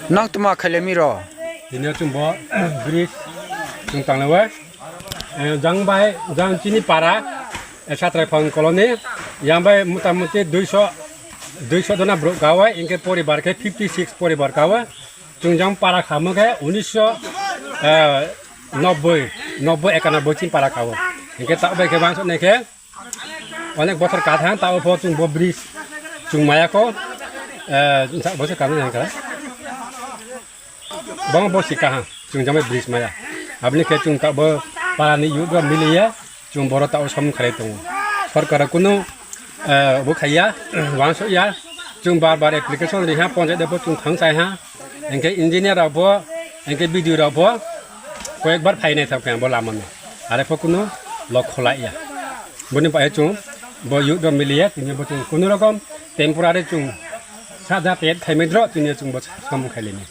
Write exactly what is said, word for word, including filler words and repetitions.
Nang tuma khailemi ro? Tini chwng bo bridge chwng tanglawi. Eh, jang bai, jang chini para, eh, Satrai Phang Colony. Yang bai mutamuti duiso, duiso dona borok kawi, hingke poribar khe fifty six poribar kawi. Chwng jang para khamo khe unisho, eh, nobboi, nobboi ekanobboi chini para kawi. Hingke tak bai khe bangso nai khe, Onek bochor ka thang, tao pho chwng bo bridge chwng maya kho, eh, sa-, bochor ka nang kha. Bang bo si kaham, chwng jamai bridge maya. Aboni khe chwng ta bo para ni youth rok miliya, chwng boro tao som khlai tongo. Sorkar kunu, eh, bo khaiya, wansuk ya, chwng bar bar application ri ha, ponjai de bo chwng thang sai ha. Hingke engineer rok bo, hingke B D O rok bo, koyekbar phainai thang khe bo lama no. Are pho kunu lok kholai ya. Boni bai chwng bo youth rok miliya, tini bo chwng kunu rokom temporary chwng saja pet khaimai dro, tini chwng bo samung khailini.